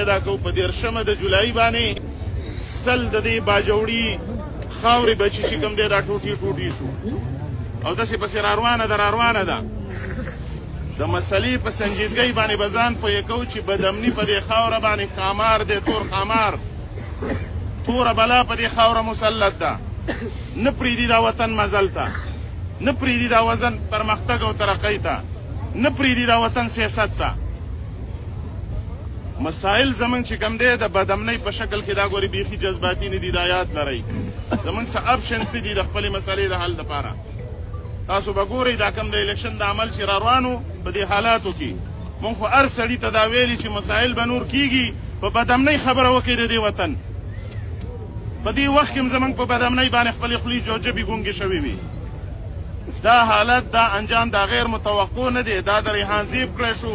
پیدا کوو. په 30مه د جولای باندې 100 د دې باجوړي خاورې بچي چې کوم دی دا ټوټې ټوټې شو، او داسې پسې راروانه ده راروانه ده. د مسلې په سنجیدګۍ باندې به ځان پوه کوو چې بدامني په دې خاوره باندې ښامار دی، تور ښامار، توره بلا په دې خاوره مسلط ده. نه پرېږدي دا وطن مزل ته، نه پرېږدي دا وطن پرمختګ او ترقۍ ته، نه پرېږدي دا وطن سیاست ته. مسایل زمونږ چې کوم دی د بدامنۍ په شکل کې دا ګورې بیخي جذباتي نه دي، دا یاد لرئ. زمونږ څه option څه دي د خپلې مسلې د حل دپاره. تاسو به ګورئ دا کوم د election د عمل چې راروانو په دې حالاتو کې مونږ خو هر سړي ته دا ویلي چې مسایل به نور کیږي، په بدامنۍ خبره وکړئ د دې وطن. په دې وخت کې هم زمونږ په بدامنۍ باندې خپلې خولې جوجبې ګونګې شوې وي. دا حالت، دا انجام، دا غیر متوقع نه دی. دا د ریحان زیب کړی شو،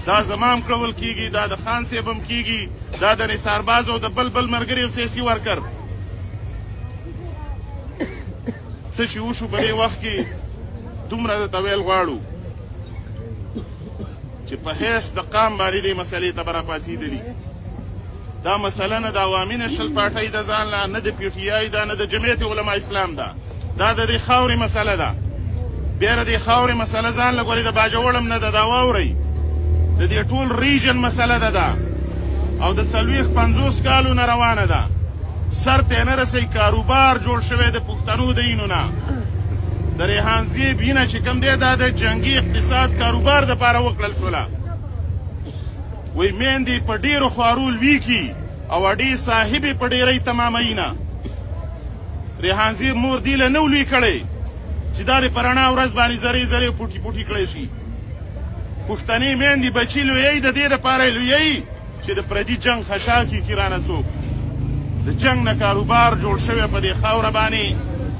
دا زما هم کړول کیږي، دا د خان صاحب هم کیږي، دا د نثار باز او د بل بل ملګري او سیاسي worker. څه چې وشو په دې وخت کې دومره درته ویل غواړو چې په حیث د قام باندې دې مسلې ته به راپاڅېدلي. دا مسله نه د عوامي نشل پارټۍ د ځان له، نه د پي ټي آی ده، نه د جمعیت علما اسلام ده، دا د دې خاورې مسله ده. بیا د دې خاورې مسله ځان له ګورې د باجوړ هم نه ده، دا واورئ، د دې ټول region مسله ده دا، او د 40 50 کالو نه روانه ده، سر ته یې نه رسوي. کاروبار جوړ شوی د پښتنو د اینو نه. د ریحان زیب وینه چې کوم دی دا د جنګي اقتصاد کاروبار دپاره وکړل شوله. وایي میندې په ډېرو خوارو لوی کي او اډې صاحبې په ډېرۍ تماموي نه. ریحان زیب مور دې له نه لوی کړی چې دا دې په رڼا ورځ باندې ذرې ذرې پوټي پوټي کړی شي. پښتنې میندې بچي لویوي د دې دپاره یې لویوي چې د پردي جنګ خشاکي کي رانه څوک. د جنګ نه کاروبار جوړ شوی په دې خاوره باندې.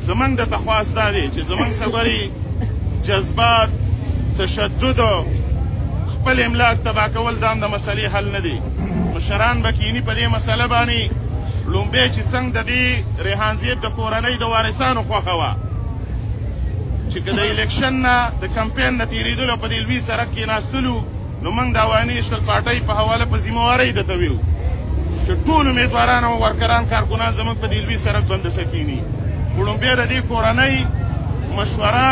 زمونږ د تخواست دا دی چې زمونږ څه جذبات، تشدد، خپل املاک تباه کول دا هم د مسلې حل نه دی. مشران به کیني په دې مسله باندې. لومبی چې څنګه د دې ریحان زیب د کورنۍ د وارثانو خوښه وه چې که د election نه د کمپین نه تېرېدلو په دې لوی سړک کې ناستلو، نو موږ د عوامي نېشنل پارټۍ په حواله په ذمهوارۍ درته ویو چې ټول امیدواران او ورکران کارکنان زموږ په دې لوی سړک باندې سکیني. خو لومبی د دې کورنۍ مشوره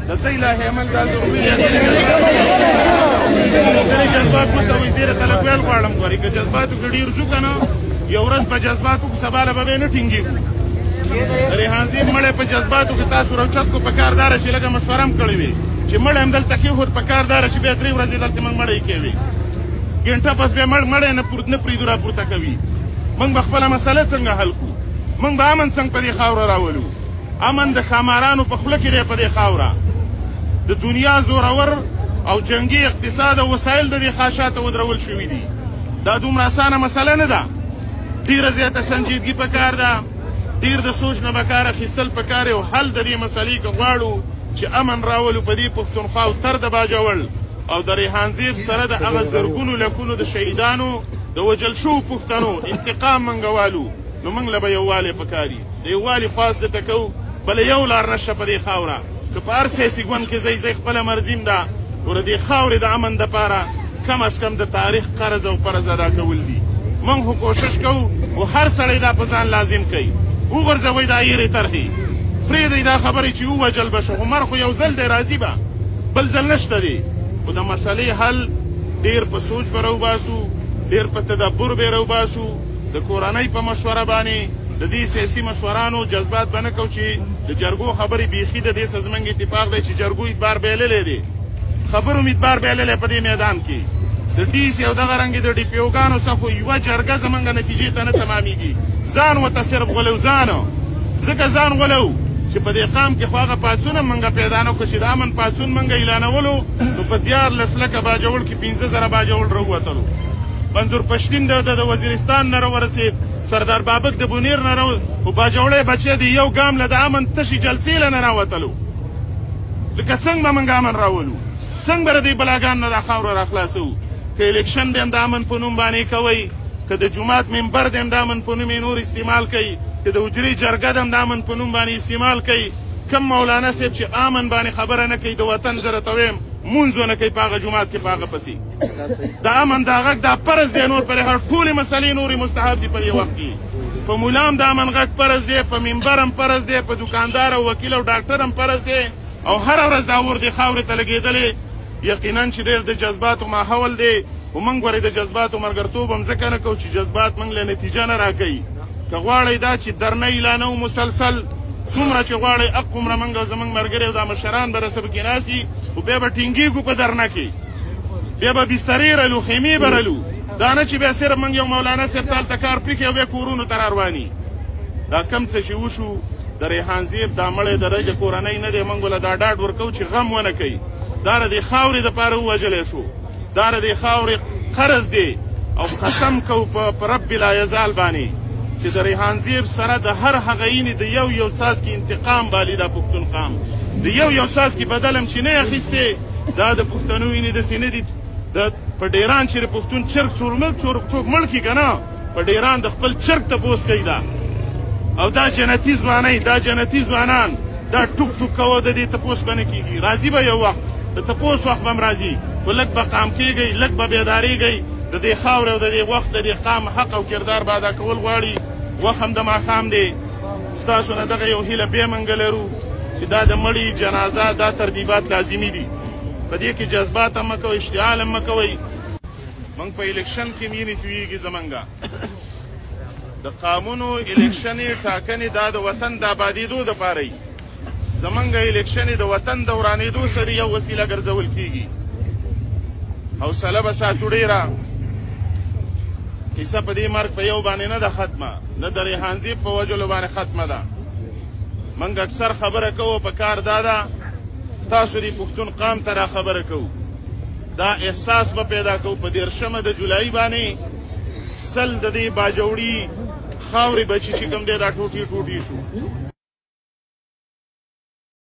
د دې لاهه عمل دا ضروري دی. ځینې جذبات مه کوئ، زه درته لږ ویل غواړم. ګورئ که جذباتو کې ډېر ځو که نه، یو ورځ په جذباتو کې سبا له به بیا نه ټینګېږو. د ریحان زیب مړی په جذباتو کې تاسو راوچت کړو، په کار داره چې لږه مشوره هم کړې وي چې مړی هم دلته کېښود، په کار داره چې بیا 3 ورځې دلته موږ مړی کېوي، ګنټه پس بیا مړی نه پرېږدو راپورته کوي. موږ به خپله مسله څنګه حل کړو؟ موږ به امن څنګه په دې خاوره راولو؟ امن د ښامارانو په خوله کې دی په دې خاوره. د دنیا زورور او جنګي اقتصاد او وسایل د دې خاشاته ودرول شوي دي. دا دومره اسانه مسله نه ده، ډېره زیاته سنجیدګي پکار ده، ډېر د سوچ نه به کار اخیستل پکار او حل د دې مسلې که غواړو چې امن راولو په دې پښتونخوا او تر د باجوړ او د ریحان زیب سره د هغه زرګونو لکونو د شهیدانو د وژل شوو پښتنو انتقام موږ والو، نو موږ له به یووالی پکاري. د یووالي خواست درته کوو، بله یو لار نشته په دې خاوره. که په هر سیاسي ګوند کې ځئ، ځئ خپله مرضي هم ده، خو د دې خاورې د امن دپاره کم از کم د تاریخ قرض او فرض ادا کول دي. موږ خو کوشش کوو، خو هر سړی دا په ځان لازم کوي. وغورځوئ دا یرې طرحې، پرېږدئ دا خبرې چې ووژل به شو، خو مر خو یو ځل دی، راځي به، بل ځل نشته دی. خو د مسلې حل ډېر په سوچ به راوباسو، ډېر په تدبر به راوباسو، د کورنۍ په مشوره باندې، د دې سیاسي مشورانو جذبات به نه کوو چې د جرګو خبرې بیخي د دې څه زموږ اتفاق دی چې جرګو اعتبار بایللی دی، خبرو هم اعتبار بایللی په دې میدان کې. د ډي سي او دغه رنګې د ډي پي اوګانو څخه خو یوه جرګه زموږ نتیجې ته نه تمامېږي. ځان ورته صرف غولو، ځان ځکه ځان غولو چې په دې قام کې خو هغه پاڅون هم موږ پیدا نه کړو چې د امن پاڅون موږ اعلانولو، نو په 13 لکه باجوړ کې 5000 باجوړ راووتلو. منظور پښتین د وزیرستان نه راورسېد، سردار بابک د بونیر نه راو، خو باجوړی بچی دی یو ګام له د امن تشې جلسې له نه راوتلو. لکه څنګه به موږ امن راولو؟ څنګه به د دې بلاګان نه دا خاوره راخلاصوو؟ که election دی هم د امن په نوم باندې کوئ، که د جومات منبر دی هم د امن په نوم یې نور استعمال کوي، که د حجرې جرګه دی هم د امن په نوم باندې استعمال کوي. کم مولانا صاحب چې امن باندې خبره نه کوي د وطن، زه درته وایم مونځ ونه کوي په هغه جومات کې په هغه پسې. د امن دا غږ دا فرض دی، نور پرې هر ټولې مسلې نورې مستحب دي په دې وخت کې. په مولا هم د امن غږ فرض دی، په منبر هم فرض دی، په دکاندار او وکیل او ډاکټر هم فرض دی، او هره ورځ دا اور دې خاورې ته لګېدلی. یقینا چې ډېر د جذباتو ماحول دی، خو موږ ورې د جذباتو ملګرتوب هم ځکه نه کوو چې جذبات موږ له نتیجه نه راکوي. که غواړئ دا چې درنه اعلانوو مسلسل، څومره چې غواړئ هغومره موږ او زموږ ملګري او دا مشران به راسره پکې ناست وي، خو بیا به ټینګېږو په درنه کې، بیا به بسترې رلو، خیمې به رلو. دا نه چې بیا صرف موږ یو مولانا صاحب ته هلته کار پرېښی او بیا کورونو ته رارواني. دا کم څه چې وشو د ریحان زیب دا مړی د د کورنۍ نه دی، موږ له دا ډاډ ورکوو چې غم ونه کوي. دا د دې خاورې دپاره ووژلی شو، دا د دې خاورې قرض دی، او قسم کوو په رب لا یزال باندې چې د ریحان زیب سره د هر هغه اینې د یو یو څاڅکي انتقام بالي دا پښتون قام د یو یو څاڅکي بدل هم چې نه یې اخیستی، دا د پښتنو وینې داسې نه دي. د په ډېران چې د پښتون چرګ څوک مړ کړي که نه، په ډېران د خپل چرګ تپوس کوي دا. او دا جنتي ځوانۍ، دا جنتي ځوانان دا ټوک ټوک کوه، د دې تپوس به نه کېږي. راځي به یو وخت، د تپوس وخت به هم راځي، خو لږ به قام کېږئ، لږ به بیدارېږئ. د دې خاورې او د دې وخت د دې قام حق او کردار به ادا کول غواړي. وخت هم د ماښام دی، ستاسو نه دغه یو هیله بیا موږ لرو چې دا د مړي جنازه دا ترتیبات لازمي دي. په دې کې جذبات هم مه کوئ، اشتعال هم مه کوئ. موږ په الیکشن کې مینې تویږي، زمونږه د قامونو الیکشنې ټاکنې دا د وطن د آبادېدو دپاره وي. زمونږ الیکشنې د وطن د ورانېدو سره یو وسیله ګرځول کېږي. حوصله به ساتو ډېره. قصه په دې مرګ په یو باندې نه ده ختمه، نه د ریحان زیب په وژلو باندې ختمه ده. موږ اکثر خبره کوو، په کار دا ده تاسو دې پښتون قام ته را خبره کوو، دا احساس به پیدا کوو. په 30 د جولای باندې 100 د دې باجوړي خاورې بچي چې کوم دی دا ټوټې ټوټې شو.